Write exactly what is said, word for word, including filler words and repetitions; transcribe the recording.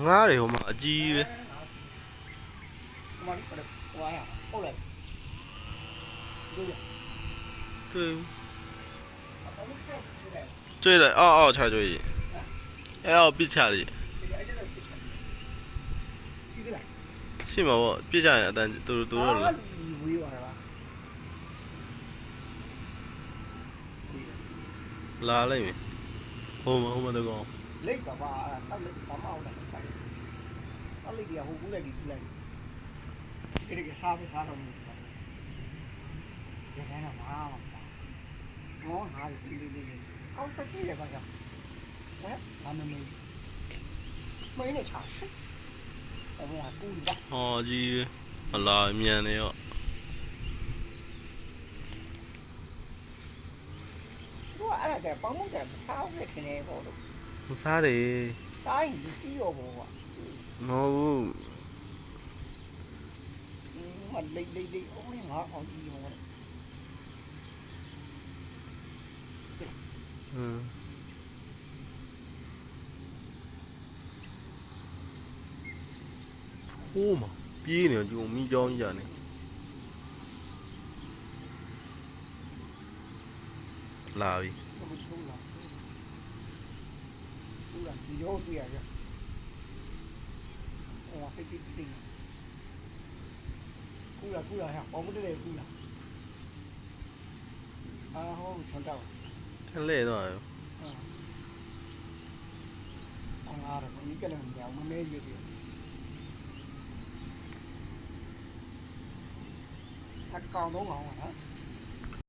ငါးတွေဟိုမှာအကြီးပဲ။ တွေ့ဘူး။ တွေ့တယ်။ အော်အော် ချာတွေ့ပြီ။ အဲအော် ပစ်ချတယ်။ ရှိမပေါ့။ ပစ်ချရင်အတန်တူတူတော့လား။ လာလိုက်ပြီ။ ဟိုမှာ ဟိုမှာတကောင်။ လိပ်ပါပါ။ အဲ့ဒါ လိပ်ပါမဟုတ်တာ။ အဲ့လိပ်တွေက ဟိုကူးလိုက် ဒီကူးလိုက်။ ဒီကနေ့က စားပဲစားတော့မလို့ပါ။ ရခိုင်က ဘာမှမပါဘူး။ ငေါ်ဟာ လေးလေးလေးလေး။ အော် တကြည့်ရပါကြောင့်။ ဝဲ ဘာမမေး။ မင်းနဲ့ ချာရှိ။ အဝဲက ကူးလိုက်။ အော် ကြီး အလားအမြန်နေရော။ သူကအဲ့ဒါကြ ပေါင်မုန့်ကြ မစားဘူးနဲ့ထင်တယ်ပေါ့လို့။ မစားတယ်။ စားရင်လူကြီးရောပေါ့ကွာ။ မဟုတ်ဘူး။ ဟင်းမလိမ့်လိမ့်လိမ့် အုံးလေးငါအောင်ကြီးရောပေါ့။ ဟွန်း။ ဟိုးမပြေးနေတော့ ကျွန်တော်မီးကြောင်းကြီးကနေလာပြီ။ ကူးလာ ဒီရောတွေ့ရတယ်။ ဟိုမှာ တိတ်တိတ်တိတ်။ ကူးလာ ကူးလာ ဟဲ့ ပေါ်မုတ်တလေ ကူးလာ။ အာ ဟို ချွန်တောက်။ လဲ့တော့။ အာ။ အငါတော့ မီးကလည်းမပြောင်း မနေရသေးဘူး။ အကောင်တော့ငါ့ဝါနော်။